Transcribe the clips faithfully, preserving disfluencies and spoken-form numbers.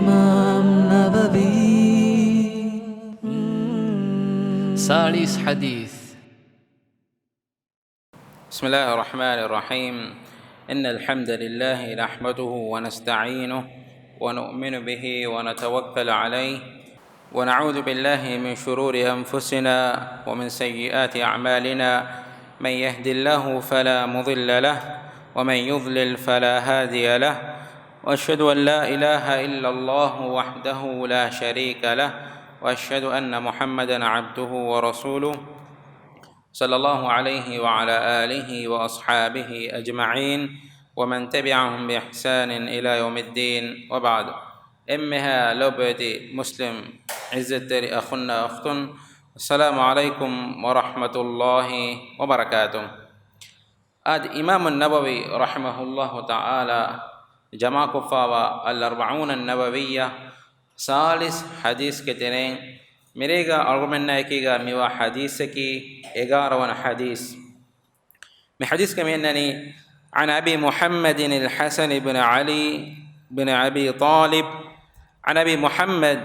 އިމާމް ނަވަވީ. ސާޅީސް ޙަދީޘް. بسم الله الرحمن الرحيم. إن الحمد لله نحمده ونستعينه ونؤمن به ونتوكل عليه ونعوذ بالله من شرور أنفسنا ومن سيئات أعمالنا. من يهد الله فلا مضل له ومن يضلل فلا هادي له. وأشهد أن لا إله إلا الله وحده لا شريك له. وأشهد أن محمدا عبده ورسوله. صلى الله عليه وعلى آله وأصحابه أجمعين ومن تبعهم بإحسان إلى يوم الدين وبعد. އެންމެހާ ލޯބިވެތި މުސްލިމް ޢިއްޒަތްތެރި އަޚުންނާ އުޚްތުން، السلام عليكم ورحمة الله وبركاته. އާދެ، އިމާމު ނަވަވީ ރަޙިމަހުﷲ ތަޢާލާ ޖަމާކޮށްފާވާ އަލް އަރްބަޢޫނަ ނަވަވިއްޔާ ސާޅީސް ޙަދީޘްގެ ތެރެއިން، މިރޭގަ އަޅުގަނޑުމެންނާ އެކީގަ މިވާ ޙަދީޘަކީ އެގާރަ ވަނަ ޙަދީޘް. މި ޙަދީޘްގަ މި އަންނަނީ، عن أبي محمد الحسن بن علي بن أبي طالب، عن أبي محمد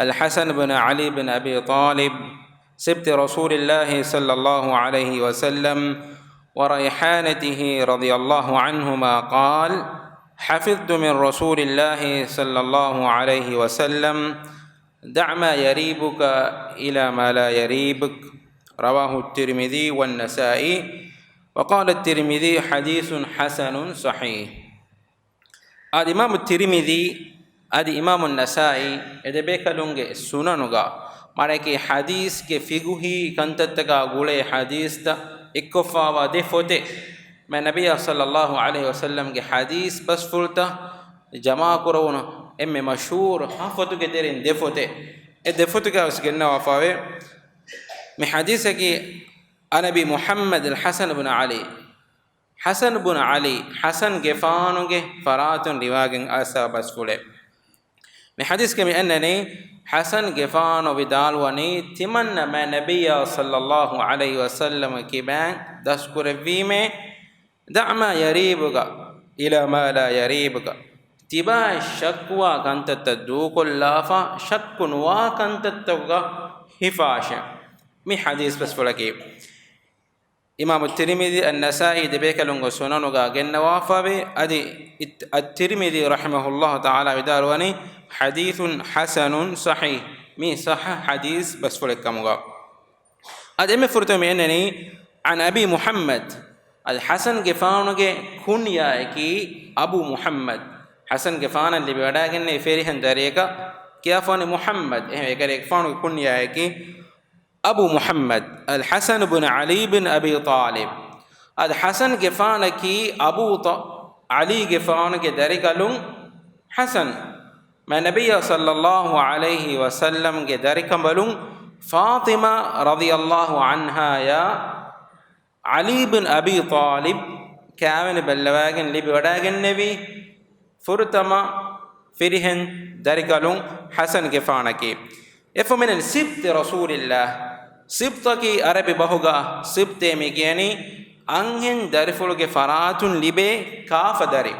الحسن بن علي بن أبي طالب، سبط رسول الله صلى الله عليه وسلم وريحانته رضي الله عنهما قال: حفظت من رسول الله صلى الله عليه وسلم: دع ما يريبك إلى ما لا يريبك. رواه الترمذي والنسائي. وقال الترمذي: حديث حسن صحيح. އާދެ، އިމާމު ތިރިމިޛީ އަދި އިމާމު ނަސާއީ އެ ދެބޭކަލުންގެ ސުނަނުގަ، މާނައަކީ ޙަދީޘްގެ ފިޤުހީ ކަންތައްތަކާ ގުޅޭ ޙަދީޘްތައް އެއްކޮށްފާވާ ދެ ފޮތެއް، މާތް ނަބިއްޔާ ޞައްލައްލާހު ޢަލައިހި ވަސައްލަމްގެ ޙަދީޘް ބަސްފުޅުތައް ޖަމާކުރެވުނު އެންމެ މަޝްހޫރު ހަ ފޮތުގެ ތެރެއިން ދެ ފޮތެއް. އެ ދެ ފޮތުގައި ވެސް ގެންނަވާފައިވޭ. މި ޙަދީޘަކީ عن أبي محمد الحسن بن علي، ޙަސަން ބުނު ޢަލީ، ޙަސަންގެފާނުގެ ފަރާތުން ރިވާގެން އައިސްފާ ބަސްފުޅެއް. މި ޙަދީޘްގަ މި އަންނަނީ، ޙަސަންގެފާނު ވިދާޅުވަނީ، ތިމަންނަ މާތް ނަބިއްޔާ ޞައްލައްލާހު ޢަލައިހި ވަސައްލަމަ ކިބައިން ދަސްކުރެއްވީމޭ، دع ما يريبك إلى ما لا يريبك. ތިބާއަށް ޝައްކުވާ ކަންތައްތައް ދޫކޮށްލާފަ، ޝައްކު ނުވާ ކަންތައްތަކުގަ ހިފާށޭ. މި ޙަދީޘް ބަސްފުޅަކީ. އިމާމު ތިރިމިޛީ، އައްނަސާއީ ދެބޭކަލުންގެ ސުނަނުގަ ގެންނަވާފަވޭ. އަދި އިތް-، އައްތިރިމިޛީ ރަޙިމަހުﷲ ތަޢާލާ ވިދާޅުވަނީ، حديث حسن صحيح، މީ ޞައްޙަ ޙަދީޘް ބަސްފުޅެއްކަމުގަ. އަދި އެންމެ ފުރަތަމަ މި އަންނަނީ، عن أبي محمد، އަދި ޙަސަންގެފާނުގެ ކުންޔާއަކީ އަބޫ މުޙައްމަދު. ޙަސަންގެފާނަށް ލިބިވަޑައިގެންނެވި ފެރިހެން ދަރިއަކަށް ކިޔާފާނެ މުޙައްމަދު. އެހެން އެކަލޭގެފާނުގެ ކުންޔާއަކީ އަބޫ މުޙައްމަދު އަލް ޙަސަނު ބުނު ޢަލީ ބިން އަބީ ޠާލިބް. އަދި ޙަސަންގެފާނަކީ އަބޫ ޠާ-، ޢަލީގެފާނުގެ ދަރިކަލުން ޙަސަން، މާތް ނަބިއްޔާ ޞައްލައްލާހު ޢަލައިހި ވަސައްލަމްގެ ދަރިކަނބަލުން ފާޠިމާ ރަޟިޔައްލާހު ޢަންހާޔާ ޢަލީ ބިން އަބީ ޠާލިބް ކާވެނި ބައްލަވައިގެން ލިބިވަޑައިގެންނެވި ފުރަތަމަ ފިރިހެން ދަރިކަލުން ޙަސަންގެފާނަކީ. އެފަމިނަން ސިބްޠި ރަސޫލިއްލާހް. ސިބްޠަކީ ޢަރަބި ބަހުގަ ސިބްޠޭ މި ކިޔަނީ އަންހެން ދަރިފުޅުގެ ފަރާތުން ލިބޭ ކާފަ ދަރި.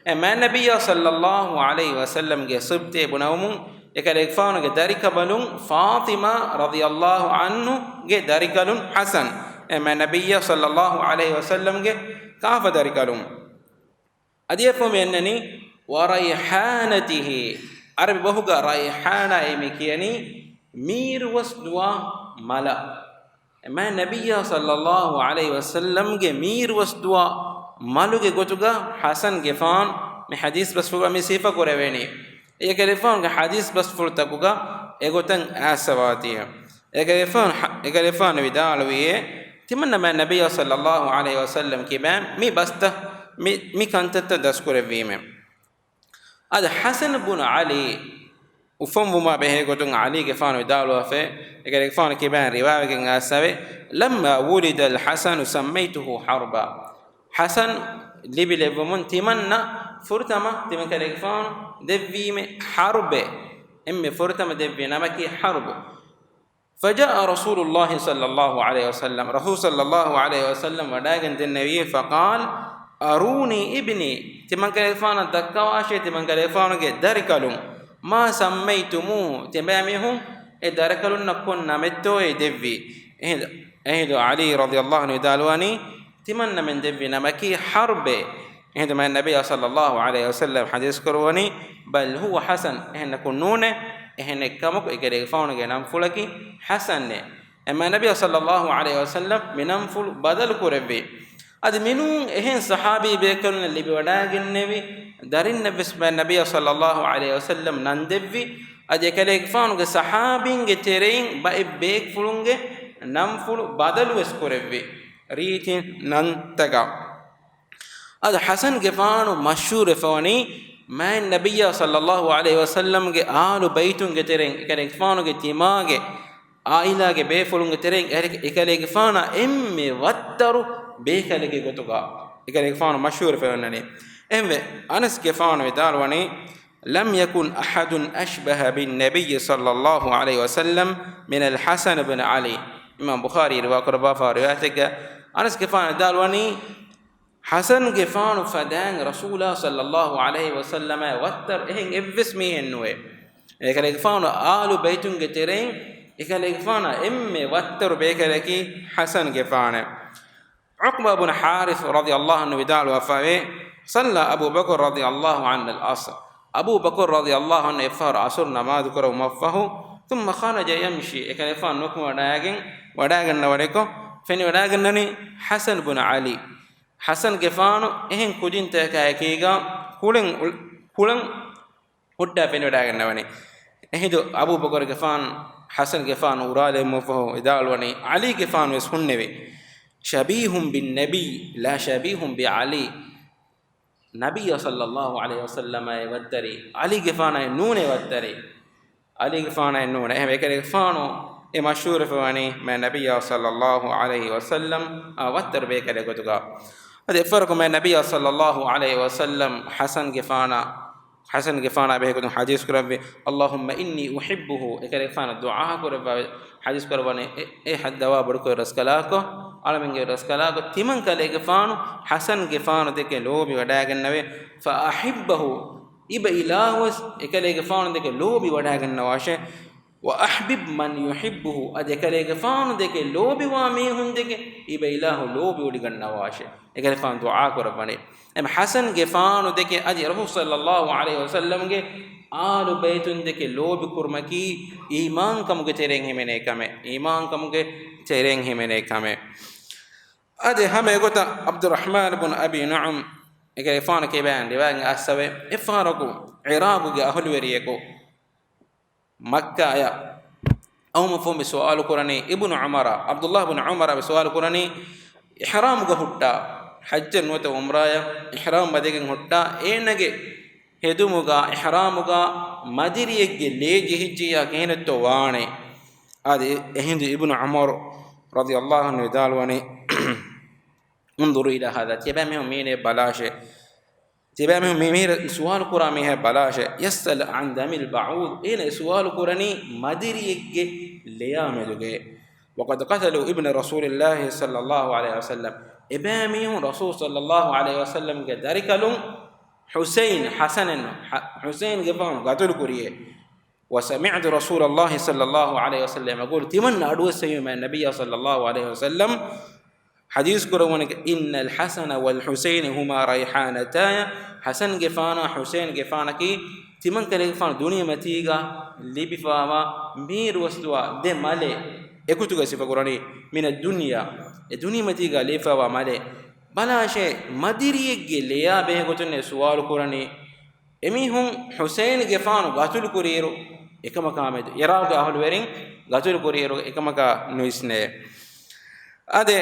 އެ މާތް ނަބިއްޔާ ޞައްލައްލާހު ޢަލައިހި ވަސައްލަމްގެ ސިބްޠޭ ބުނެވުމުން އެކަލޭގެފާނުގެ ދަރިކަނބަލުން ފާޠިމާ ރަޟިޔައްލާހު ޢަންހުގެ ދަރިކަލުން ޙަސަން، އެ މާތް ނަބިއްޔާ ޞައްލައްލާހު ޢަލައިހި ވަސައްލަމްގެ ކާފަ ދަރިކަލުން. އަދި އެފަހު މި އަންނަނީ، ވަރައިޙާނަތިހި. ޢަރަބި ބަހުގަ ރައިޙާނާއޭ މި ކިޔަނީ މީރުވަސް ދުވާ މަލަށް. މާތް ނަބިއްޔާ ޞައްލައްލާހު ޢަލައިހި ވަސައްލަމްގެ މީރުވަސް ދުވާ މަލުގެ ގޮތުގަ ޙަސަންގެފާނު މި ޙަދީޘް ބަސްފުޅުގަ މި ސިފަ ކުރެވެނީ. އެކަލޭގެފާނުގެ ޙަދީޘް ބަސްފުޅުތަކުގަ އެގޮތަށް އައިސްފަވާތީ. އެކަލޭގެފާނު ޙަ-، އެކަލޭގެފާނު ވިދާޅުވިއޭ، ތިމަންނަ މާތް ނަބިއްޔާ ޞައްލައްލާހު ޢަލައިހި ވަސައްލަމް ކިބައިން މި ބަސްތައް، މި، މި ކަންތައްތައް ދަސްކުރެއްވީމޭ. އަދި ޙަސަން ބުނު ޢަލީ އުފަންވުމާ ބެހޭ ގޮތުން ޢަލީގެފާނު ވިދާޅުވެފަ، އެކަލޭގެފާނު ކިބައިން ރިވާވެގެން އައިސްފަވޭ، لما ولد الحسن سميته حربا. ޙަސަން ލިބިލެއްވުމުން ތިމަންނަ ފުރަތަމަ ތިމަން ކަލޭގެފާނު ދެއްވީމެ ޙަރުބެއް. އެންމެ ފުރަތަމަ ދެއްވި ނަމަކީ ޙަރުބު. فجاء رسول الله صلى الله عليه وسلم، ރަސޫލު ޞައްލައްލާހު ޢަލައިހި ވަސައްލަމް ވަޑައިގެން ދެންނެވި، فقال أروني ابني، ތިމަން ކަލޭގެފާނަށް ދައްކަވާށޭ ތިމަން ކަލޭގެފާނުގެ ދަރިކަލުން. مَا سَمَّيْتُمُوهُ، ތިބާމީހުން އެ ދަރިކަލުންނަށް ކޮން ނަމެއްތޯއޭ ދެއްވީ؟ އެހިނދު، އެހިނދު ޢަލީ ރަޟިޔަﷲ ޢަންހު ވިދާޅުވަނީ، ތިމަން ނަމެއް ދެއްވި ނަމަކީ ޙަރްބޭ. އެހިނދު މާތް ނަބިއްޔާ ޞައްލަﷲ ޢަލައިހި ވަސައްލަމް ޙަދީޘް ކުރުވަނީ، بَلْ هُوَ حَسَنٌ، އެހެންނަކުން ނޫނޭ، އެހެނެއްކަމަކު އެކަލޭގެފާނުގެ ނަންފުޅަކީ ޙަސަނޭ. އެ މާތް ނަބިއްޔާ ޞައްލަﷲ ޢަލައިހި ވަސައްލަމް މި ނަންފުޅު ބަދަލު ކުރެއްވި. އަދި މިނޫން އެހެން ޞަޙާބީ ބޭކަލުންނަށް ލިބިވަޑައިގެންނެވި ދަރިންނަށްވެސް މާތް ނަބިއްޔާ ޞައްލަﷲ ޢަލައިހި ވަސައްލަމް ނަން ދެއްވި. އަދި އެކަލޭގެފާނުގެ ޞަޙާބީންގެ ތެރެއިން ބައެއް ބޭކްފުޅުންގެ ނަންފުޅު ބަދަލުވެސް ކުރެއްވި ރީތި ނަންތަކަށް. އަދި ޙަސަންގެފާނު މަޝްހޫރުވެފަވަނީ މާތް ނަބިއްޔާ ޞައްލަﷲ ޢަލައިހި ވަސައްލަމްގެ އާލު ބައިތުންގެ ތެރެއިން، އެކަލޭގެފާނުގެ ތިމާގެ ޢާއިލާގެ ބޭފުޅުންގެ ތެރެއިން އެކަ-، އެކަލޭގެފާނާ އެންމެ ވައްތަރު ބޭކަލެއްގެ ގޮތުގަ އެކަލޭގެފާނު މަޝްހޫރުވެފަވަންނަނީ. އެހެންވެ، އަނަސްގެފާނު ވިދާޅުވަނީ، لَمْ يَكُنْ أَحَدٌ أَشْبَهَ بِالنَّبِيِّ صَلَّى اللَّهُ عَلَيْهِ وَسَلَّمَ مِنَ الْحَسَنِ بْنِ عَلِيٍّ. އިމާމް ބުޚާރީ ރިވާކުރައްވާފާ ރިވާޔަތެއްގަ އަނަސްގެފާނު ވިދާޅުވަނީ، ޙަސަންގެފާނު ފަދައިން ރަސޫލާ ޞައްލަﷲ ޢަލައިހި ވަސައްލަމާއި ވައްތަރު އެހެން އެއްވެސް މީހެއް ނުވޭ. އެކަލޭގެފާނު އާލު ބައިތުންގެ ތެރެއިން އެކަލޭގެފާނާ އެންމެ ވައްތަރު ބޭކަލަކީ ޙަސަންގެފާނޭ. ޢުޤްބާ ބުނު ޙާރިޘް ރަޟިޔަﷲ ޢަންހު ވިދާޅުވެފައިވޭ، صَلَّى أَبُو بَكْرٍ رَضِيَ اللَّهُ عَنْهُ الْعَصْرَ. އަބޫ ބަކުރު ރަޟިޔަﷲ ޢަންހު އެއްފަހަރު ޢަޞުރު ނަމާދު ކުރެއްވުމަށްފަހު، ثُمَّ خَرَجَ يَمْشِي، އެކަލޭގެފާނު ނުކުމެވަޑައިގެން ވަޑައިގަންނަވަނިކޮށް، ފެނިވަޑައިގަންނަނީ ޙަސަން ބުނު ޢަލީ. ޙަސަންގެފާނު އެހެން ކުދިންތަކާ އެކީގަ ކުޅެން އު-، ކުޅަން ހުއްޓާ ފެނިވަޑައިގަންނަވަނީ. އެހިނދު އަބޫބަކުރުގެފާނު ޙަސަންގެފާނު އުރާލެވުމަށްފަހު ވިދާޅުވަނީ، ޢަލީގެފާނު ވެސް ހުންނެވި. شَبِيهٌ بِالنَّبِيِّ لَا شَبِيهٌ بِعَلِيٍّ. ނަބިއްޔާ ޞައްލަﷲ ޢަލައިހި ވަސައްލަމާއި ވައްތަރީ، ޢަލީގެފާނާއި ނޫނޭ ވައްތަރީ. ޢަލީގެފާނާއި ނޫނޭ. އެހެންވެ އެކަލޭގެފާނު އެ މަޝްހޫރުވެފަވަނީ މާތް ނަބިއްޔާ ޞައްލަﷲ ޢަލައިހި ވަސައްލަމް އާ ވައްތަރު ބޭކަލެއް ގޮތުގަ. އަދި އެއްފަހަރަކު މާތް ނަބިއްޔާ ޞައްލަﷲ ޢަލައިހި ވަސައްލަމް ޙަސަންގެފާނާ، ޙަސަންގެފާނާ ބެހޭގޮތުން ޙަދީޘް ކުރެއްވި، اللَّهُمَّ إِنِّي أُحِبُّهُ، އެކަލޭގެފާނަށް ދުޢާ ކުރެއްވާ ޙަދީޘް ކުރެއްވަނީ، އެ، އެ ޙައްދަވާ ބޮޑުކޮށް ރަސްކަލާކޮ، އަޅަމެންގެ ރަސްކަލާކޮ، ތިމަން ކަލޭގެފާނު ޙަސަންގެފާނު ދެކެ ލޯބި ވަޑައިގަންނަވޭ، فَأَحِبَّهُ، އިބަ އިލާހުވެސް އެކަލޭގެފާނު ދެކެ ލޯބި ވަޑައިގަންނަވާށޭ. وَأَحْبِبْ مَنْ يُحِبُّهُ، އަދި އެކަލޭގެފާނު ދެކެ ލޯބިވާ މީހުން ދެކެ އިބަ އިލާހު ލޯބި އުޑިގަންނަވާށޭ. އެކަލޭގެފާނު ދުޢާ ކުރައްވަނީ. އެމް ޙަސަންގެފާނު ދެކެ އަދި ރަސޫލު ޞައްލަﷲ ޢަލައިހި ވަސައްލަމްގެ އާލު ބައިތުން ދެކެ ލޯބި ކުރުމަކީ އީމާންކަމުގެ ތެރެއިން ހިމެނޭ ކަމެއް. އީމާންކަމުގެ ތެރެއިން ހިމެނޭ ކަމެއް. އަދި ހަމަ އެގޮތަށް ޢަބްދުއްރަޙްމާން ބުން އަބީ ނުޢައިމް އެކަލޭގެފާނު ކިބައިން ރިވާޔަތް އައްސަވެ، އެއްފަހަރަކު ޢިރާޤުގެ އަހުލުވެރިޔަކު މައްކާޔަށް އައުމަށްފަހު މި ސުވާލު ކުރަނީ އިބްނު ޢުމަރަށް، ޢަބްދުﷲ ބުން ޢުމަރަށް މި ސުވާލު ކުރަނީ، އިޙްރާމުގަ ހުއްޓާ، ޙައްޖަށް ނުވަތަ ޢުމްރާއަށް އިޙްރާމް ބަދެގެން ހުއްޓާ، އޭނަގެ ހެދުމުގަ އިޙްރާމުގަ މަދިރިއެއްގެ ލޭ ޖެހިއްޖިއްޔާ ކިހިނެއްތޯ ވާނެ؟ އަދި އެހިނދު އިބްނު ޢުމަރު ރަޟިޔަﷲ ޢަންހު ވިދާޅުވަނީ، انظروا إلى هذا، ތިޔަބައިމީހުން މީނޭ ބަލާށޭ. ތިޔަބައިމީހުން މި، މި ސުވާލު ކުރާ މީހާ ބަލާށޭ. يسأل عن دم البعوض، އޭނަ އެ ސުވާލު ކުރަނީ މަދިރިއެއްގެ ލެޔާ މެދުގައޭ. وقد قتلوا ابن رسول الله صلى الله عليه وسلم، އެބައިމީހުން ރަސޫލު ޞައްލަﷲ ޢަލައިހި ވަސައްލަމްގެ ދަރިކަލުން ޙުސައިން، ޙަސަނެއް ނޫން، ޙަ-، ޙުސައިންގެފާނު ގަތުލު ކުރިއޭ. وسمعت رسول الله صلى الله عليه وسلم يقول، ތިމަންނަ އަޑުއައްސެވީމޭ ނަބިއްޔާ ޞައްލަﷲ ޢަލައިހި ވަސައްލަމް ޙަދީޘް ކުރައްވަނީ، إن الحسن والحسين هما ريحانتايا، ޙަސަންގެފާނާ ޙުސައިންގެފާނަކީ ތިމަން ކަލޭގެފާނު ދުނިޔެމަތީގަ ލިބިފައިވާ މީރު ވަސްތުވާ ދެ މަލެއް އެގޮތުގަ ސިފަކުރަނީ، من الدنيا، އެ ދުނިޔެމަތީގަ ލިބިފައިވާ މަލެއް. ބަލާށޭ، މަދިރިއެއްގެ ލެޔާ ބެހޭގޮތުން އެ ސުވާލު ކުރަނީ. އެމީހުން ޙުސައިންގެފާނު ގަތުލު ކުރިއިރު އެކަމަކާމެދު، ޢިރާޤުގެ އަހުލުވެރިން ގަތުލު ކުރިއިރު އެކަމަކާ ނުއިސްނޭ. އާދެ،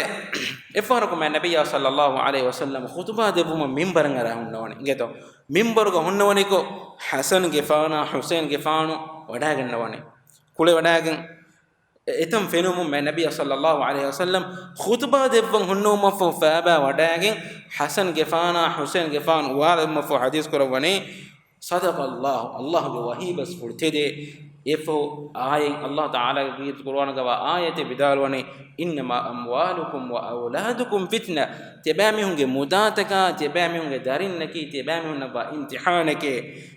އެއްފަހަރަކު މާތް ނަބިއްޔާ ޞައްލަﷲ ޢަލައިހި ވަސައްލަމް ޚުޠުބާ ދެއްވުމަށް މިންބަރަށް އަރާ ހުންނަވަނީ. އިނގޭތޯ، މިންބަރުގަ ހުންނަވަނިކޮށް، ޙަސަންގެފާނާ ޙުސައިންގެފާނު ވަޑައިގަންނަވަނީ. ކުޅެވަޑައިގެން، އެ-، އެތަން ފެނުމުން މާތް ނަބިއްޔާ ޞައްލަﷲ ޢަލައިހި ވަސައްލަމް ޚުޠުބާ ދެއްވަން ހުންނަވުމަށްފަހު ފައިބާ ވަޑައިގެން، ޙަސަންގެފާނާ ޙުސައިންގެފާނު އުވާލުމަށްފަހު ޙަދީޘް ކުރައްވަނީ، صدق الله، ﷲގެ ވަޙީ ބަސްފުޅު ތެދޭ. އެފަހު އާޔަތް، އައްލާހު ތަޢާލާގެ ކުރުއާންގަވާ އާޔަތެއް ވިދާޅުވަނީ، "إنما أموالكم وأولادكم فتنة." ތިޔަބައިމީހުންގެ މުދާތަކާ، ތިޔަބައިމީހުންގެ ދަރިންނަކީ، ތިޔަބައިމީހުންނަށްވާ އިމްތިޙާނެކޭ.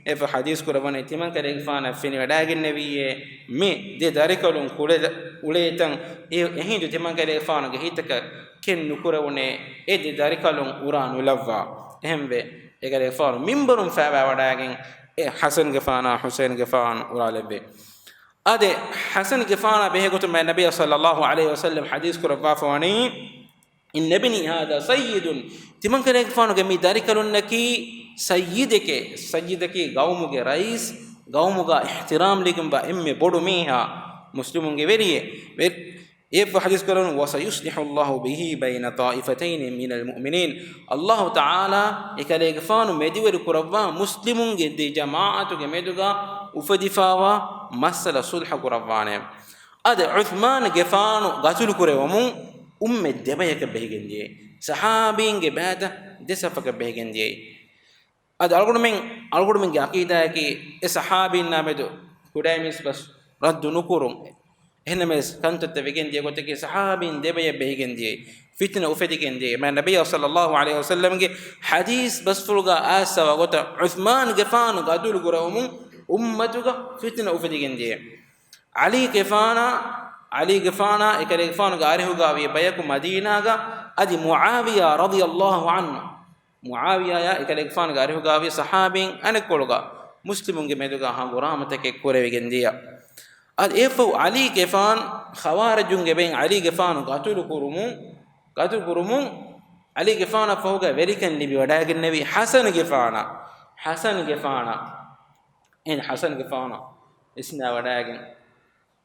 އެފަހު ޙަދީޘް ކުރައްވަނީ، ތިމަންކަލޭގެފާނަށް ފެނިވަޑައިގެންނެވިއޭ މި ދެ ދަރިކަލުން ކުޅެ-، އުޅޭތަން. އެ-، އެހިނދު ތިމަންކަލޭގެފާނުގެ ހިތަކަށް ކެތް ނުކުރެވުނޭ އެ ދެ ދަރިކަލުން އުރާ ނުލައްވާ. އެހެންވެ، އެކަލޭގެފާނު މިންބަރުން ފައިބާވަޑައިގެން އެ ޙަސަންގެފާނާ ޙުސައިންގެފާނު އުރާލެއްވި. އާދެ، ޙަސަންގެފާނާ ބެހޭގޮތުން މާތް ނަބިއްޔާ ޞައްލައްލާހު ޢަލައިހި ވަސައްލަމް ޙަދީޘް ކުރައްވާފަވަނީ، "إن ابني هذا سيد." ތިމަންކަލޭގެފާނުގެ މި ދަރިކަލުންނަކީ ސައްޔިދެކޭ. ސައްޔިދަކީ ގައުމުގެ ރައީސް، ގައުމުގަ އިޙްތިރާމް ލިބިގެންވާ އެންމެ ބޮޑު މީހާ، މުސްލިމުންގެ ވެރިއެއް. ވެ-، އެއަށްފަހު ޙަދީޘް ކުރައްވަނީ، "وسيصلح الله به بين طائفتين من المؤمنين." އައްލާހު ތަޢާލާ އެކަލޭގެފާނު މެދުވެރި ކުރައްވާ މުސްލިމުންގެ ދެ ޖަމާޢަތުގެ މެދުގަ އުފެދިފަވާ މައްސަލަ ޞުލްޙަ ކުރައްވާނެ. އަދި ޢުޘްމާންގެފާނު ޤަތުލު ކުރެވެމުން އުއްމަތް ދެބަޔަކަށް ބެހިގެން ދިޔައީ. ޞަޙާބީންގެ ބައިތައް ދެ ޞަފަކަށް ބެހިގެން ދިޔައީ. އަދި އަޅުގަނޑުމެން، އަޅުގަނޑުމެންގެ ޢަޤީދާއަކީ އެ ޞަޙާބީންނާ މެދު ކުޑައިމީސް ބަސް ރައްދު ނުކުރުން. އެހެންނަމަވެސް ކަންތައްތައް ވެގެން ދިޔަ ގޮތަކީ ޞަޙާބީން ދެބަޔަށް ބެހިގެން ދިޔައީ، ފިތުނަ އުފެދިގެން ދިޔައީ. މާތް ނަބިއްޔާ ޞައްލައްލާހު ޢަލައިހި ވަސައްލަމްގެ ޙަދީޘް ބަސްފުޅުގަ އައިސްފަވާ ގޮތަށް ޢުޘްމާންގެފާނު ޤަތުލު ކުރެވުމުން އުއްމަތުގަ ފިތުނަ އުފެދިގެން ދިޔައީ. ޢަލީގެފާނާ، ޢަލީގެފާނާ އެކަލޭގެފާނުގެ އަރިހުގަ ވިޔަ ބަޔަކު މަދީނާގަ، އަދި މުޢާވިޔާ ރަޟިޔައްލާހު ޢަންހު، މުޢާވިޔާޔާ އެކަލޭގެފާނުގެ އަރިހުގަވި ޞަޙާބީން އަނެއްކޮޅުގަ މުސްލިމުންގެ މެދުގަ ހަނގުރާމަތަކެއް ކުރެވިގެން ދިޔަ. އަދި އެފަހު ޢަލީގެފާނު ޚަވާރިޖުންގެ ބައިން ޢަލީގެފާނު ޤަތުލު ކުރުމުން، ޤަތުލު ކުރުމުން ޢަލީގެފާނަށް ފަހުގަ ވެރިކަން ލިބި ވަޑައިގެންނެވީ ޙަސަންގެފާނަށް، ޙަސަންގެފާނަށް. އެހެން ޙަސަންގެފާނު ވިސްނާ ވަޑައިގެން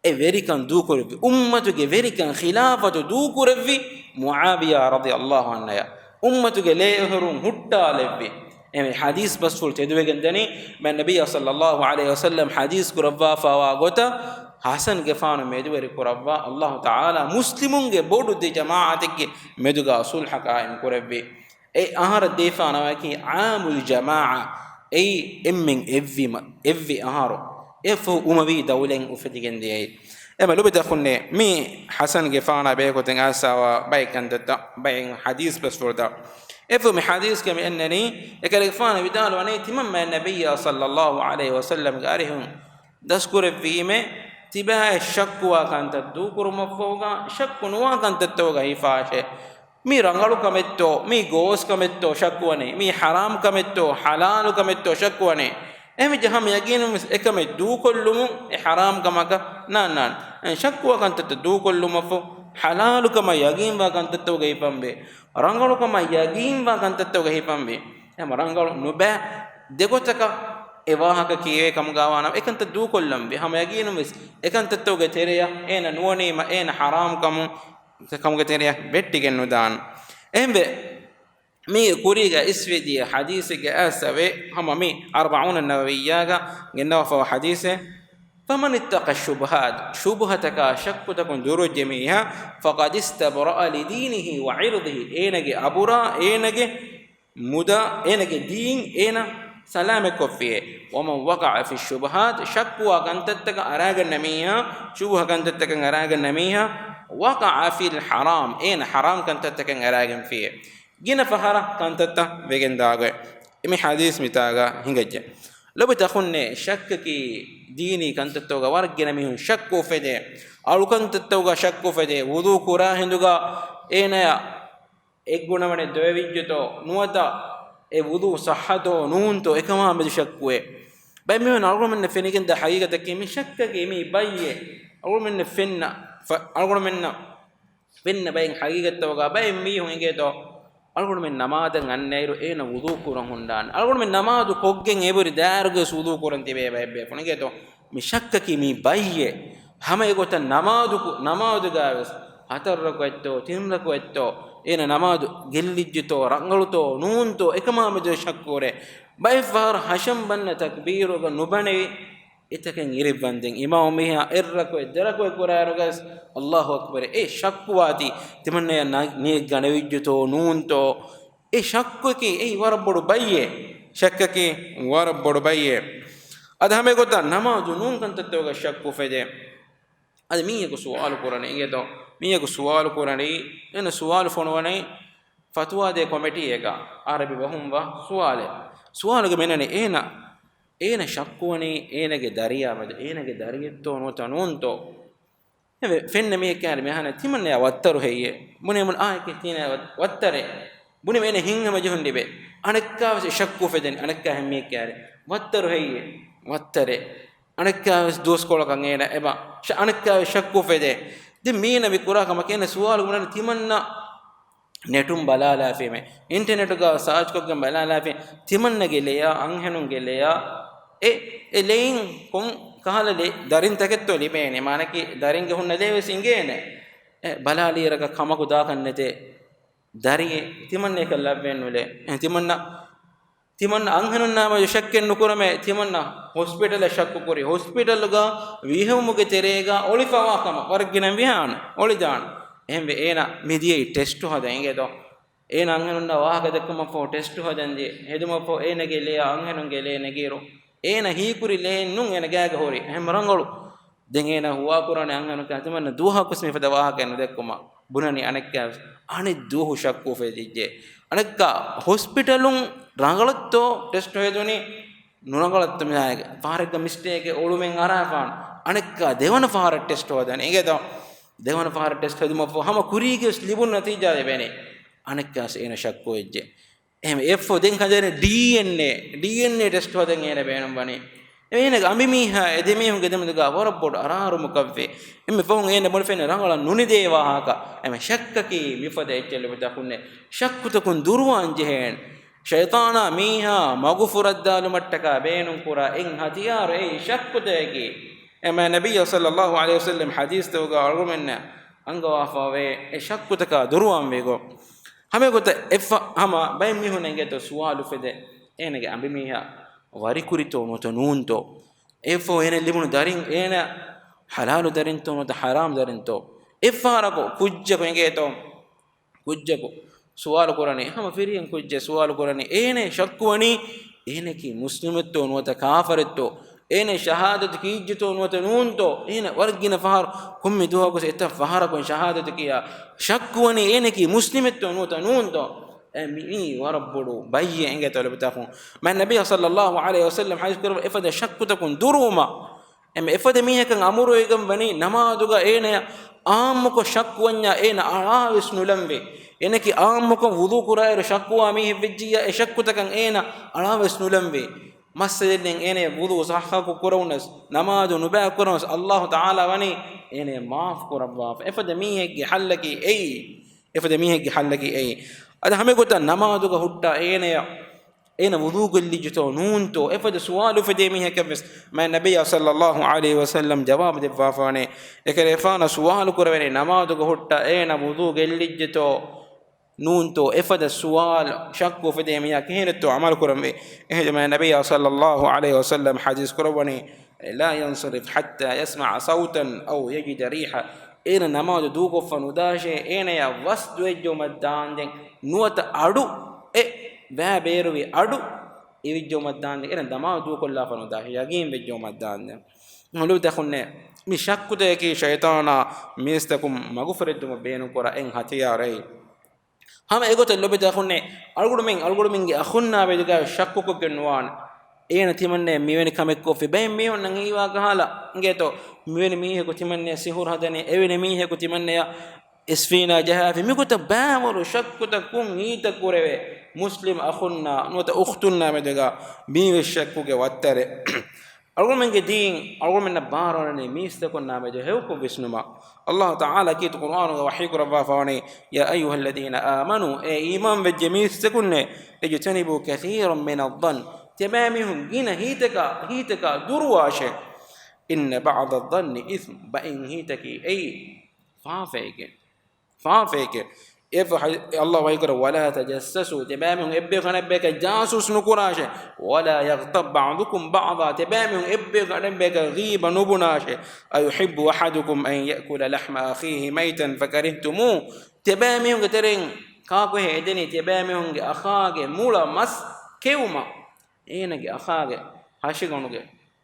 އެ ވެރިކަން ދޫކުރެއްވި، އުއްމަތުގެ ވެރިކަން ޚިލާފަތު ދޫކުރެއްވި މުޢާވިޔާ ރަޟިޔައްލާހު ޢަންހުއަށް، އުއްމަތުގެ ލޭއިރުން ހުއްޓާލެއްވި. އެ ޙަދީޘް ބަސްފުޅު ތެދުވެގެން ދަނީ، މާތް ނަބިއްޔާ ޞައްލައްލާހު ޢަލައިހި ވަސައްލަމް ޙަދީޘް ކުރައްވާފަވާ ގޮތަށް ޙަސަންގެފާނު މެދުވެރި ކުރައްވާ، އައްލާހު ތަޢާލާ މުސްލިމުންގެ ބޮޑު ދެ ޖަމާޢަތެއްގެ މެދުގަ ޞުލްޙަ ޤާއިމް ކުރެއްވި. އެ އަހަރަށް ދީފާނަމަކީ ޢާމުލް ޖަމާޢަ. އެއީ އެންމެން އެއްވީމަ، އެއްވި އަހަރު. އެފަހު އުމަވީ ދައުލަތް އުފެދިގެން ދިޔައީ. އެމަ ލޮބުވެތި އަޚުންނޭ، މި ޙަސަންގެފާނާ ބެހޭގޮތުން އައިސްފަވާ ބައެއް ކަންތައްތައް، ބައެއް ޙަދީޘް ބަސްފުޅުތައް. އެފަހު މި ޙަދީޘްގަ މި އަންނަނީ، އެކަލޭގެފާނު ވިދާޅުވަނީ، ތިމަން މާތް ނަބިއްޔާ ޞައްލައްލާހު ޢަލައިހި ވަސައްލަމްގެ އަރިހުން ދަސްކުރެއްވީމޭ، ތިބާއަށް ޝައްކުވާ ކަންތައް ދޫކުރުމަށްފަހުގަ، ޝައްކު ނުވާ ކަންތައްތަކުގަ ހިފާށޭ. މީ ރަނގަޅު ކަމެއްތޯ، މީ ގޯސް ކަމެއްތޯ ޝައްކުވަނީ، މީ ޙަރާމް ކަމެއްތޯ، ޙަލާލު ކަމެއްތޯ ޝައްކުވަނީ. އެހެންވެއްޖެ ހަމަ ޔަގީނުން ވެސް އެކަމެއް ދޫކޮށްލުމުން، އެ ޙަރާމް ކަމަކަށް ނާންނާނެ. ޝައްކުވާ ކަންތައްތައް ދޫކޮށްލުމަށްފަހު، ޙަލާލު ކަމަށް ޔަގީންވާ ކަންތައްތަކުގަ ހިފަންވޭ. ރަނގަޅު ކަމަށް ޔަގީންވާ ކަންތައްތަކުގަ ހިފަންވީ. އެހެން ރަނގަޅު ނުބައި ދެގޮތަކަށް އެ ވާހަކަ ކިޔެވޭ ކަމުގަވާނަމަ، އެކަންތައް ދޫކޮށްލަންވީ. ހަމަ ޔަގީނުން ވެސް އެކަންތައްތަކުގެ ތެރެއަށް އޭނަ ނުވަނީމަ، އޭނަ ޙަރާމް ކަމު، ކަމުގެ ތެރެއަށް ވެއްޓިގެން ނުދާން. އެހެންވެ، މި ކުރީގަ އިސްވެދިޔަ ޙަދީޘެއްގެ އައިސްފަވޭ، ހަމަ މި އަރްބަޢޫނަ ނަވަވިއްޔާގަ ގެންނަވާފަވާ ޙަދީޘެއް، فمن اتقى الشبهات، ޝުބުހަތަކާ ޝައްކުތަކުން ދުރުވެއްޖެ މީހާ، فقد استبرأ لدينه وعرضه، އޭނަގެ އަބުރާ، އޭނަގެ މުދާ، އޭނަގެ ދީން އޭނަ ސަލާމަތްކޮށްފިޔޭ. ومن وقع في الشبهات، ޝައްކުވާ ކަންތައްތަކަށް އަރާގަންނަ މީހާ، ޝުބުހަ ކަންތައްތަކަށް އަރާގަންނަ މީހާ، وقع في الحرام، އޭނަ ޙަރާމް ކަންތައްތަކަށް އަރާގެންފިޔޭ. ގިނަ ފަހަރަށް ކަންތައްތައް ވެގެންދާގޮތް މި ޙަދީޘް މިތާގަ ހިނގައްޖެ. ލޮބުވެތި އަޚުންނޭ، ޝައްކަކީ ދީނީ ކަންތައްތަކުގަ ވަރަށް ގިނަ މީހުން ޝައްކު އުފެދޭ. އަޅުކަންތައްތަކުގަ ޝައްކު އުފެދޭ. ވުޟޫ ކުރާ ހިނދުގަ އޭނަޔަށް އެއްގުނަވަނެއް ދޮވެވިއްޖެތޯ ނުވަތަ އެ ވުޟޫ ޞައްޙަތޯ ނޫންތޯ އެކަމާ މެދު ޝައްކުވޭ. ބައެއް މީހުން އަޅުގަނޑުމެންނަށް ފެނިގެންދާ ޙަޤީޤަތަކީ މި ޝައްކަކީ މީ ބައްޔޭ. އަޅުގަނޑުމެންނަށް ފެންނަ، ފަ-، އަޅުގަނޑުމެންނަށް ފެންނަ ބައެއް ޙަޤީޤަތްތަކުގަ ބައެއް މީހުން އެނގޭތޯ، އަޅުގަނޑުމެން ނަމާދަށް އަންނައިރު އޭނަ ވުޟޫ ކުރަން ހުންނާނެ. އަޅުގަނޑުމެން ނަމާދު ކޮށްގެން އެބުރި ދާއިރުގަ ވުޟޫ ކުރަން ތިބޭ ބައެއް ބޭފުޅުން އެނގޭތޯ، މި ޝައްކަކީ މީ ބައްޔޭ. ހަމަ އެގޮތަށް ނަމާދު ކު-، ނަމާދުގަ ވެސް ހަތަރު ރަކުޢަތްތޯ، ތިން ރަކުޢަތްތޯ، އޭނަ ނަމާދު ގެއްލިއްޖެތޯ، ރަނގަޅުތޯ، ނޫންތޯ، އެކަމާ މެދު ޝައްކު ހުރޭ. ބައެއް ފަހަރު ހަށަން ބަންނަ ތަކްބީރުގަ ނުބަނެވި، އެތަކެއް އިރެއްވަންދެން އިމާމު މީހާ އެއް ރަކުޢަތް ދެ ރަކުޢަތް ކުރާއިރުގަސް، އައްލާހު އަކްބަރު، އެ ޝައްކުވާތީ ތިމަންނަޔަށް ނަ-، ނިޔަތް ގަނެވިއްޖެތޯ ނޫންތޯ؟ އެ ޝައްކަކީ އެއީ ވަރަށް ބޮޑު ބައްޔޭ. ޝައްކަކީ ވަރަށް ބޮޑު ބައްޔޭ. އަދި ހަމައެގޮތަށް ނަމާދު ނޫން ކަންތައްތަކުގަ ޝައްކު އުފެދޭ. އަދި މީހަކު ސުވާލު ކުރަނީ އިނގޭތޯ؟ މީހަކު ސުވާލު ކުރަނީ، އޭނަ ސުވާލު ފޮނުވަނީ ފަތުވާ ދޭ ކޮމިޓީއެއްގަ. އަރަބި ބަހުން ވާ ސުވާލެއް. ސުވާލުގަ މިނަނީ އޭނަ، އޭނަ ޝައްކުވަނީ އޭނަގެ ދަރިޔާ މެދު، އޭނަގެ ދަރިއެއްތޯ ނުވަތަ ނޫންތޯ؟ އެވެ، ފެންނަ މީހެއް ކާރި މިހާނެ ތިމަންނަޔާ ވައްތަރު ހެއްޔޭ؟ ބުނެމުން އާއެކޭ ތީނަޔާ ވައް-، ވައްތަރޭ. ބުނެ އޭނަ ހިތްހަމަޖެހުން ލިބޭ. އަނެއްކާވެސް ޝައްކު އުފެދެން، އަނެއްކާ ހެން މީހެއް ކާރި ވައްތަރު ހެއްޔޭ؟ ވައްތަރޭ. އަނެއްކާވެސް ދުވަސްކޮޅަކަށް އޭނަ އެބަ، ޝަ-، އަނެއްކާވެސް ޝައްކު އުފެދޭ. ދެން މީނަ މި ކުރާ ކަމަކޭ އޭނަ ސުވާލު ބުނަނީ ތިމަންނަ ނެޓުން ބަލާލާފީމޭ، އިންޓަނެޓުގަ ސާޗްކޮށްގެން ބަލާލާފީ، ތިމަންނަގެ ލެޔާ، އަންހެނުންގެ ލެޔާ، އެ، އެ ލެއިން ކޮން ކަހަލަ ލެ-، ދަރިންތަކެއްތޯ ލިބޭނެ؟ މާނަކީ ދަރިންގެ ހުންނަ ލެޔެއް ވެސް އިނގޭނެ. އެ ބަލާލިއިރަކަށް ކަމަކު ދާކަށް ނެތޭ. ދަރިއެއް ތިމަންނަޔަކަށް ލައްވެން ނުލޭ. އެ ތިމަންނަ ތިމަންނަ އަންހެނުންނާމެދު ޝައްކެއް ނުކުރަމޭ، ތިމަންނަ ހޮސްޕިޓަލަށް ޝައްކު ކުރި، ހޮސްޕިޓަލުގަ ވިހެއުމުގެ ތެރޭގަ އޮޅިފަވާ ކަމަށް ވަރަށް ގިނަ ވިހާން އޮޅިދާން. އެހެންވެ އޭނަ މިދިޔައީ ޓެސްޓު ހަދަން އިނގޭތޯ؟ އޭނަ އަންހެނުންނަށް ވާހަކަ ދެއްކުމަށްފަހު ޓެސްޓު ހަދަން ދިޔަ، ހެދުމަށްފަހު އޭނަގެ ލެޔާ އަންހެނުންގެ ލެޔެއް ނެގިއިރު، އޭނަ ހީކުރި ލެޔެއް ނޫން އޭނަ ގާގަ ހުރި. އެހެން ރަނގަޅު. ދެން އޭނަ ހުވާކުރާނެ އަންހެނުން ތިމަންނަ ދުވަހަކުވެސް މިފަދަ ވާހަކައެއް ނުދެއްކުމަށް ބުނަނީ އަނެއްކާވެސް. އަނެއް ދުވަހު ޝައްކު އުފެދިއްޖެ. އަނެއްކާ ހޮސްޕިޓަލުން ރަނގަޅަށްތޯ ޓެސްޓް ހެދުނީ؟ ނުރަނގަޅަށްތޯ މިހާރު ފަހަރެއްގަ މިސްޓޭކެއް އޮޅުމެއް އަރާފާން. އަނެއްކާ ދެވަނަ ފަހަރަށް ޓެސްޓް ހޯދަނީ. އިނގޭތޯ؟ ދެވަނަ ފަހަރަށް ޓެސްޓް ހެދުމަށްފަހު ހަމަ ކުރީގެވެސް ލިބުނު ނަތީޖާ ލިބޭނެ. އަނެއްކާވެސް އޭނަ ޝައްކު ވެއްޖެ. އެހެން އެއަށްފަހު ދެން ހަދޭނެ ޑީއެންއޭ، ޑީއެންއޭ ޓެސްޓް ހަދަން އޭނަ ބޭނުންވަނީ. އޭނަގެ އަނބިމީހާ އެ ދެމީހުންގެ ދެމެދުގަ ވަރަށް ބޮޑު އަރާރުމަކަށްވޭ. އެންމެ ފަހުން އޭނަ ބުނެފޭނެ ރަނގަޅަށް ނުނިދޭ ވާހަކަ. އެމެ ޝައްކަކީ މިފަދަ އެއްޗެއް ލޮބުވެތި އަޚުންނޭ. ޝައްކުތަކުން ދުރުވާން ޖެހޭނެ. ޝައިޠާނާ މީހާ މަގުފުރައްދާލުމަށްޓަކާ ބޭނުންކުރާ އެއް ހަތިޔާރު އެއީ ޝައްކުތަކަކީ. އެމެ ނަބިއްޔާ ޞައްލައްލާހު ޢަލައިހި ވަސައްލަމް ޙަދީޘްތަކުގަ އަޅުގަނޑުމެންނަށް އަންގަވާފަވޭ އެ ޝައްކުތަކާ ދުރުވާންވީގޮތް. ހަމައެގޮތަށް އެއްފަ ހަމަ ބައެއް މީހުން އެނގޭތޯ ސުވާލު އުފެދޭ، އޭނަގެ އަނބިމީހާ ވަރިކުރިތޯ ނުވަތަ ނޫންތޯ؟ އެއަށްފަހު އޭނަ ލިބުނު ދަރިން އޭނަ ޙަލާލު ދަރިންތޯ ނުވަތަ ޙަރާމް ދަރިންތޯ؟ އެއްފަހަރަކު ކުއްޖަކު އެނގޭތޯ؟ ކުއްޖަކު ސުވާލު ކުރަނީ، ހަމަ ފިރިހެން ކުއްޖެއް ސުވާލު ކުރަނީ، އޭނަ ޝައްކުވަނީ އޭނަކީ މުސްލިމެއްތޯ ނުވަތަ ކާފަރެއްތޯ؟ އޭނަ ޝަހާދަތު ކީއްޖެތޯ ނުވަތަ ނޫންތޯ؟ އޭނަ ވަރަށް ގިނަ ފަހަރު، ކޮންމެ ދުވަހަކުވެސް އެތައް ފަހަރަކުން ޝަހާދަތު ކިޔާ، ޝައްކުވަނީ އޭނަކީ މުސްލިމެއްތޯ ނުވަތަ ނޫންތޯ؟ އެ މި-، މީ ވަރަށް ބޮޑު ބައްޔެއް އެނގޭތޯ ލޮބުވެތި އަޚުން. މާތް ނަބިއްޔާ ޞައްލައްލާހު ޢަލައިހި ވަސައްލަމް ޙަދީޘް ކުރައްވާ އެފަދަ ޝައްކުތަކުން ދުރުވުމަށް. އެމެ އެފަދަ މީހަކަށް އަމުރުވެގެން ވަނީ ނަމާދުގަ އޭނަޔަށް އާއްމުކޮށް ޝައްކުވަންޏާ އޭނަ އަޅާވެސް ނުލަންވޭ. އޭނަކީ އާއްމުކޮށް ވުޟޫ ކުރާއިރު ޝައްކުވާ މީހެއް ވެއްޖިއްޔާ އެ ޝައްކުތަކަށް އޭނަ އަޅާވެސް ނުލަންވޭ. މައްސަލައެއް ނެތް އޭނަޔަށް ވުޟޫ ޞައްޙަކޮށް ކުރެވުނަސް، ނަމާދު ނުބައި ކުރެވުނަސް، ﷲ ތަޢާލާ ވަނީ އޭނަޔަށް މާފު ކުރައްވާފަ. އެފަދަ މީހެއްގެ ޙައްލަކީ އެއީ. އެފަދަ މީހެއްގެ ޙައްލަކީ އެއީ. އަދި ހަމައެގޮތަށް ނަމާދުގަ ހުއްޓާ އޭނަޔަށް އޭނަ ވުޟޫ ގެއްލިއްޖެތޯ ނޫންތޯ އެފަދަ ސުވާލު އުފެދޭ މީހަކަށްވެސް މާތް ނަބިއްޔާ ޞައްލައްލާހު ޢަލައިހި ވަސައްލަމް ޖަވާބު ދެއްވާފާނެ. އެކަލޭފާނަށް ސުވާލު ކުރެވޭނެ، ނަމާދުގަ ހުއްޓާ އޭނަ ވުޟޫ ގެއްލިއްޖެތޯ ނޫންތޯ އެފަދަ ސުވާލު ޝައްކު އުފެދޭ މީހާ ކިހިނެއްތޯ ޢަމަލު ކުރަންވީ. އެހެންވެ މާތް ނަބިއްޔާ ޞައްލައްލާހު ޢަލައިހި ވަސައްލަމް ޙަދީޘް ކުރައްވަނީ، لا ينصرف حتى يسمع صوتا أو يجد ريحا. އޭނަ ނަމާދު ދޫކޮށްފަ ނުދާށޭ، އޭނަޔަށް ވަސް ދުވެއްޖައުމަށް ދާންދެން ނުވަތަ އަޑު އެ ވައި ބޭރުވި އަޑު އިވިއްޖައުމަށް ދާންދެން އޭނަ ނަމާދު ދޫކޮށްލާފަ ނުދާށޭ، ޔަގީން ވެއްޖައުމަށް ދާންދެން. ލޮބުވެތި އަޚުންނޭ، މި ޝައްކުތަކަކީ ޝައިޠާނާ މީސްތަކުން މަގުފުރެއްދުމަށް ބޭނުންކުރާ އެއް ހަތިޔާރެއް. ހަމަ އެގޮތަށް ލޮބުވެތި އަޚުންނޭ، އަޅުގަނޑުމެން އަޅުގަނޑުމެންގެ އަޚުންނާ މެދުގަ ޝައްކުކޮށްގެން ނުވާނެ. އޭނަ ތިމަންނައަށް މިވެނި ކަމެއް ކޮށްފި. ބައެއް މީހުންނަށް ހީވާ ކަހަލަ އިނގޭތޯ، މިވެނި މީހަކު ތިމަންނައަށް ސިހުރު ހަދަނީ، އެވެނި މީހަކު ތިމަންނައަށް އިސްފީނާ ޖަހާފި. މިގޮތަށް ބައިވަރު ޝައްކުތަކުން ހީތައް ކުރެވޭ މުސްލިމް އަޚުންނާ ނުވަތަ އުޚްތުންނާ މެދުގަ މީވެސް ޝައްކުގެ ވައްތަރެއް. އަޅުގަނޑުމެންގެ ދީން އަޅުގަނޑުމެންނަށް ބާރުއަރަނީ މީސްތަކުންނާ މެދު ހެޔޮކޮށް ވިސްނުމަށް. ﷲ ތަޢާލާ ކީރިތި ޤުރްއާނުގަ ވަޙީ ކުރައްވާފަވަނީ، يا أيها الذين آمنوا، އޭ އީމާން ވެއްޖެ މީސްތަކުންނޭ، اجتنبوا كثيرا من الظن، ތިޔަބައިމީހުން ގިނަ ހީތަކާ، ހީތަކާ ދުރުވާށޭ. إن بعض الظن إثم، ބައެއް ހީތަކީ އެއީ ފާފައެކޭ. ފާފައެކޭ. އެފަ ހަ-، ﷲ ވަޙީކުރޭ، ولا تجسسوا، ތިބާމީހުން އެއްބަޔަކު އަނެއްބަޔަކަށް ޖާސޫސް ނުކުރާށޭ. ولا يغتب بعضكم بعضا، ތިބާމީހުން އެއްބަޔަކު އަނެއްބަޔަކަށް ޣީބަ ނުބުނާށޭ. أيحب أحدكم أن يأكل لحم أخيه ميتا فكرهتموه، ތިބާމީހުންގެ ތެރެއިން ކާކުހޭ އެދެނީ ތިބާމީހުންގެ އަޚާގެ މުޅަ މަސް ކެއުމަށް؟ އޭނަގެ އަޚާގެ ހަށިގަނޑުގެ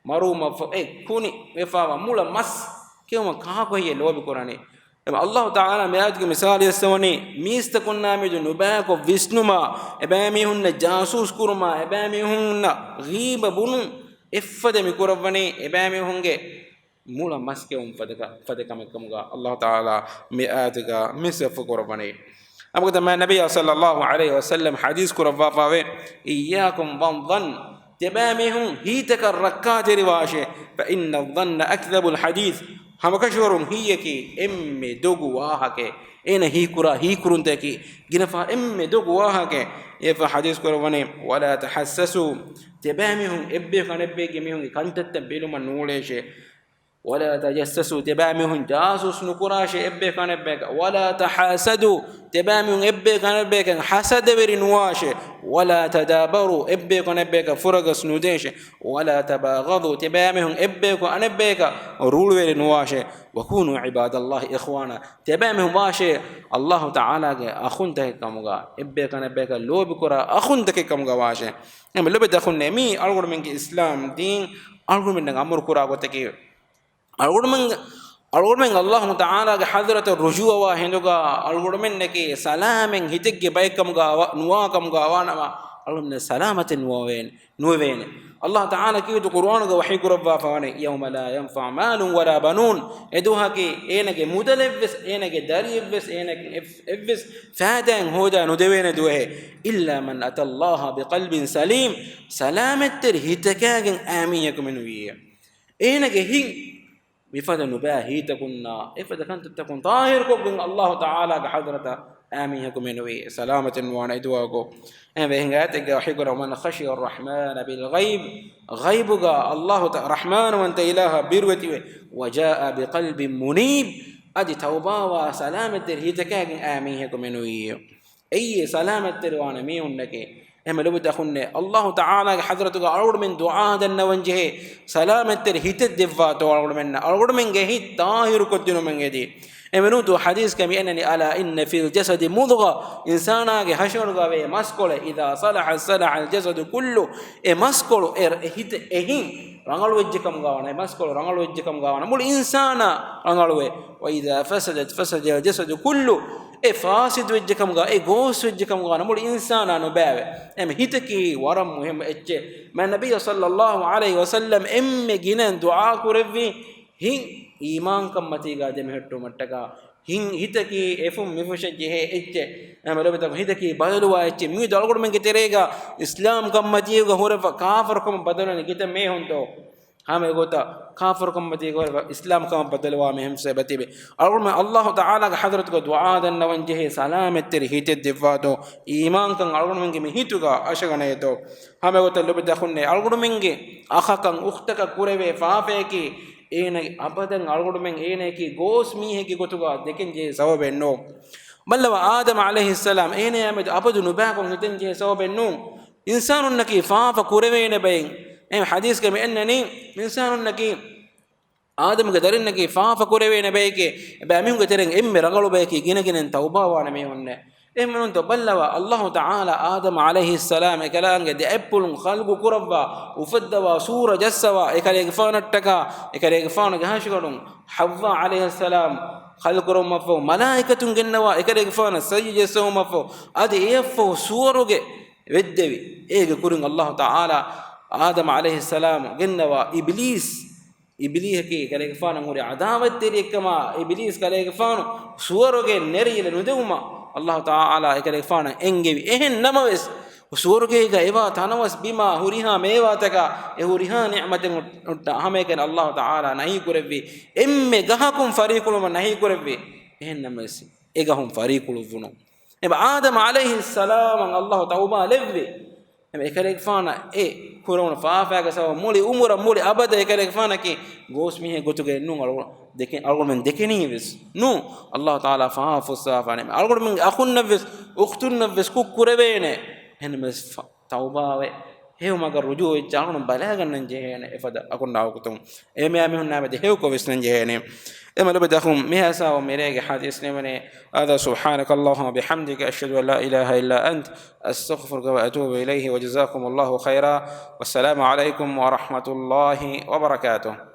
މަރުވުމަށްފަހު އެ ކުނި ވެފާވާ މުޅަ މަސް ކެއުމަށް ކާކު ހެއްޔޭ ލޯބި ކުރަނީ؟ އެމަ އައްލާހު ތަޢާލާ މި އާޔަތުގެ މިސާލު ޖައްސަވަނީ، މީސްތަކުންނާ މެދު ނުބައިކޮށް ވިސްނުމާ، އެބައިމީހުންނަށް ޖާސޫސް ކުރުމާ، އެބައިމީހުންނަށް ޣީބަ ބުނުން، އެއްފަދަ މި ކުރައްވަނީ އެބައިމީހުންގެ މުޅަ މަސް ކެއުން ފަދަ ކަ-، ފަދަ ކަމެއް ކަމުގަ އައްލާހު ތަޢާލާ މި އާޔަތުގަ މި ސިފަ ކުރައްވަނީ. އަބަދު މާ ނަބިއްޔާ ޞައްލައްލާހު ޢަލައިހި ވަސައްލަމް ޙަދީޘް ކުރައްވާފަވޭ، "إياكم والظن"، ތިބާމީހުން ހީތަކަށް ރައްކާތެރިވާށޭ، "فإن الظن أكذب الحديث"، ހަމަކަށަވަރުން ހީއަކީ އެންމެ ދޮގު ވާހަކައެއް. އޭނަ ހީކުރާ ހީކުރުންތަކީ ގިނަފާ އެންމެ ދޮގު ވާހަކައެއް. އެފަ ޙަދީޘް ކުރައްވަނީ، "ولا تحسسوا"، ތިބާމީހުން އެއްބަޔަކު އަނެއްބަޔެއްގެ މީހުންގެ ކަންތައްތައް ބެލުމަށް ނޫޅޭށޭ. "ولا تجسسوا"، ތިބާމީހުން ޖާސޫސް ނުކުރާށޭ އެއްބަޔަކު އަނެއްބަޔަކަށް. "ولا تحاسدوا"، ތިބާމީހުން އެއްބަޔަކު އަނެއްބަޔަކަށް ޙަސަދަވެރި ނުވާށޭ. "ولا تدابروا"، އެއްބަޔަކު އަނެއްބަޔަކަށް ފުރަގަސް ނުދޭށޭ. "ولا تباغضوا"، ތިބާމީހުން އެއްބަޔަކު އަނެއްބަޔަކަށް ރޫޅުވެރި ނުވާށޭ. "وكونوا عباد الله إخوانا"، ތިބާމީހުން ވާށޭ އައްލާހު ތަޢާލާގެ އަޚުންތަކެއް ކަމުގަ، އެއްބަޔަކު އަނެއްބަޔަކަށް ލޯބިކުރާ އަޚުންތަކެއް ކަމުގަ ވާށޭ. އެމެ ލޮބެ ދަޚުންނޭ، މީ އަޅުގަނޑުމެންގެ އިސްލާމް ދީން އަޅުގަނޑުމެންނަށް އަމުރު ކުރާ ގޮތަކީ، އަޅުގަނޑުމެން، އަޅުގަނޑުމެން އައްލާހު ތަޢާލާގެ ޙަޟްރަތަށް ރުޖޫޢަވާ ހިނދުގަ އަޅުގަނޑުމެންނަކީ ސަލާމަތް ހިތެއްގެ ބައެއް ކަމުގަ ވަ-، ނުވާ ކަމުގަ ވާނަމަ، އަޅުގަނޑުމެން ސަލާމަތެއް ނުވެވޭނެ، ނުވެވޭނެ. އައްލާހު ތަޢާލާ ކީރިތި ޤުރުއާނުގަ ވަޙީ ކުރައްވާފަވަނީ، "يوم لا ينفع مال ولا بنون"، އެ ދުވަހަކީ އޭނަގެ މުދަލެއްވެސް، އޭނަގެ ދަރިއެއްވެސް، އޭނަގެ އެއް-، އެއްވެސް ފައިދާއެއް ހޯދާ ނުދެވޭނެ ދުވަހެއް. "إلا من أتى الله بقلب سليم"، ސަލާމަތްތެރި ހިތަކާގެން އައި މީހަކު މެނުވީ. އޭނަގެ ހިތް މިފަދަ ނުބައި ހީތަކުންނާ، އެފަދަ ކަންތައްތަކުން ޠާހިރުކޮށްގެން އައްލާހު ތަޢާލާގެ ޙަޟްރަތަށް އައި މީހަކު މެނުވީ. ސަލާމަތެއް ނުވާނެ އެ ދުވަހަކު. އެހެންވެ އެހެން އާޔަތެއްގަ ވަޙީކުރައްވަނީ، "ومن خشي الرحمن بالغيب"، ޣައިބުގަ އައްލާހު ތަ-، ރަޙްމާންވަންތަ އިލާހަށް ބިރުވެތިވެ، "وجاء بقلب منيب"، އަދި ތައުބާވާ ސަލާމަތްތެރި ހިތަކާގެން އައި މީހަކު މެނުވީ. އެއީ ސަލާމަތްތެރިވާނެ މީހުންނެކޭ. އެހެން ލޮބު ދަޚުންނޭ، އައްލާހު ތަޢާލާގެ ޙަޟްރަތުގަ އަޅުގަނޑުމެން ދުޢާ ދަންނަވަން ޖެހޭ، ސަލާމަތްތެރި ހިތެއް ދެއްވާތޯ އަޅުގަނޑުމެންނަށް، އަޅުގަނޑުމެންގެ ހިތް ޠާހިރުކޮށްދިނުމަށް އެދި. އެމެނޫން ދު ޙަދީޘްގަ މި އަންނަނީ، "ألا إن في الجسد مضغة"، އިންސާނާގެ ހަށިގަނޑުގަ ވޭ މަސްކޮޅެއް، "إذا صلحت صلح الجسد كله"، އެ މަސްކޮޅު އެ ހިތެއް އެހިން ރަނގަޅުވެއްޖެކަމުގަ ވާނަ، އެ މަސްކޮޅު ރަނގަޅުވެއްޖެކަމުގަ ވާނަ، މުޅި އިންސާނާ ރަނގަޅުވޭ. "وإذا فسدت فسد الجسد كله"، އެ ފާސިދުވެއްޖެކަމުގަ، އެ ގޯސްވެއްޖެކަމުގަ ވާނަ، މުޅި އިންސާނާ ނުބައިވޭ. އެމެ ހިތަކީ ވަރަށް މުހިއްމު އެއްޗެއް. މާ ނަބިއްޔާ ޞައްލައްލާހު ޢަލައިހި ވަސައްލަމް އެންމެ ގިނައިން ދުޢާ ކުރެއްވީ، ހިތް އީމާންކަންމަތީގަ ދެމެހެއްޓުމަށްޓަކާ، ހިތް، ހިތަކީ އެފުން މިފުށަށް ޖެހޭ އެއްޗެއް. އެމެ ލޮބު ދަޚުން ހިތަކީ ބަދަލުވާ އެއްޗެއް. މިއަދު އަޅުގަނޑުމެންގެ ތެރޭގަ އިސްލާމްކަންމަތީގަ ހުރެފަ ކާފަރުކަމަށް ބަދަލުވަނީ ކިތައް މީހުންތޯ؟ ހަމަ އެގޮތަށް ކާފަރުކަންމަތީގަ ހުރެފަ އިސްލާމްކަމަށް ބަދަލުވާ މީހުން ސަބަބެތިބެ. އަޅުގަނޑުމެން އައްލާހު ތަޢާލާގެ ޙަޟްރަތުގަ ދުޢާ ދަންނަވަން ޖެހޭ ސަލާމަތްތެރި ހިތެއް ދެއްވާތޯ، އީމާންކަން އަޅުގަނޑުމެންގެ މި ހިތުގަ އަށަގަނައޭތޯ. ހަމަ އެގޮތަށް ލޮބު ދަޚުންނޭ، އަޅުގަނޑުމެންގެ އަޚަކަށް އުޚްތަކަށް ކުރެވޭ ފާފަޔަކީ، އޭނަ އަބަދަން އަޅުގަނޑުމެން އޭނަޔަކީ ގޯސް މީހެއްގެ ގޮތުގަ ދެކެން ޖެހޭ ސަބަބެއް ނޫން. ބައްލަވާ އާދަމް ޢަލައިހިއްސަލާމް އޭނަޔާ މެދު އަބަދު ނުބައިކޮށް ހިތަން ޖެހޭ ސަބަބެއް ނޫން. އިންސާނުންނަކީ ފާފަ ކުރެވޭނެ ބައެއް. އެ ޙަދީޘްގަ މި އަންނަނީ، އިންސާނުންނަކީ، އާދަމުގެ ދަރިންނަކީ ފާފަ ކުރެވޭނެ ބައެކޭ. އެބައިމީހުންގެ ތެރެއިން އެންމެ ރަނގަޅު ބަޔަކީ ގިނަގިނައިން ތައުބާވާނެ މީހުންނޭ. އެހެންވެ ނޫންތޯ؟ ބައްލަވާ، އައްލާހު ތަޢާލާ އާދަމް ޢަލައިހިއްސަލާމް އެކަލާނގެ ދެ އަތްޕުޅުން ޚަލްޤު ކުރައްވާ، އުފައްދަވާ، ސޫރަ ޖައްސަވާ، އެކަލޭގެފާނަށްޓަކާ، އެކަލޭގެފާނުގެ ހަށިގަނޑުން ޙައްވާ ޢަލައިހައްސަލާމް ޚަލްޤު ކުރުމަށްފަހު، މަލާއިކަތުން ގެންނަވާ، އެކަލޭގެފާނަށް ސަޖިދަ ޖެއްސެވުމަށްފަހު، އަދި އެއަށްފަހު ސުވަރުގެ ވެއްދެވި. އޭގެ ކުރިން އައްލާހު ތަޢާލާ އާދަމް ޢަލައިހިއްސަލާމް ގެންނަވާ އިބްލީސް، އިބްލީހަކީ ކަލޭގެފާނަށް ހުރި ޢަދާވަތްތެރިއެއްކަމާ، އިބްލީސް ކަލޭގެފާނު ސުވަރުގެ ނެރެއިލަ ނުދެވުމަށް އައްލާހު ތަޢާލާ އެކަލޭގެފާނަށް އެންގެވި. އެހެން ނަމަވެސް، ސުވަރުގޭގަ އެވާ ތަނަވަސް ބިމާ ހުރިހާ މޭވާތަކާ އެ ހުރިހާ ނިޢުމަތެއް ހުއްޓާ ހަމައެކަނި އައްލާހު ތަޢާލާ ނަހީ ކުރެއްވި. އެންމެ ގަހަކުން ފަރީކުޅުމަށް ނަހީ ކުރެއްވި. އެހެން ނަމަވެސް، އެ ގަހުން ފަރީކުޅުއްވުނު. އެބަ އާދަމް ޢަލައިހިއްސަލާމަށް އައްލާހު ތައުބާ ލެއްވި. އެމަ އެކަލޭގެފާނަށް އެ ކުރެވުނު ފާފައިގެ ސަބަބު މުޅި އުމުރަށް މުޅި އަބަދަށް އެކަލޭގެފާނަކީ ގޯސް މީހެއް ގޮތުގައެއް ނޫން. އަޅުގަނޑު ދެކެ-، އަޅުގަނޑުމެން ދެކެނީ ވެސް ނޫން. އައްލާހު ތަޢާލާ ފާފަ ފުއްސާފާނެ. އަޅުގަނޑުމެންގެ އަޚުންނަށް ވެސް އުޚްތުންނަށް ވެސް ކުށް ކުރެވޭނެ. އެހެންވެސް ފަ-، ތައުބާވެ، ހެޔޮ މަގަށް ރުޖޫޢަ ވެއްޖާ އަޅުގަނޑު ބަލާގަންނަން ޖެހޭނެ އެފަދަ އަކުންނާ ވަގުތުން. އެހެންވެ މީހުންނާ މެދު ހެޔޮކޮށް ވިސްނަން ޖެހޭނެ. އެމަ ލޮބުވެތި އަޚުން މިހާ ސާވަ މިރޭގެ ޙަދީޘް ނިމުނީ. هذا سبحانك اللهم وبحمدك أشهد أن لا إله إلا أنت أستغفرك وأتوب إليه وجزاكم الله خيرا والسلام عليكم ورحمة الله وبركاته.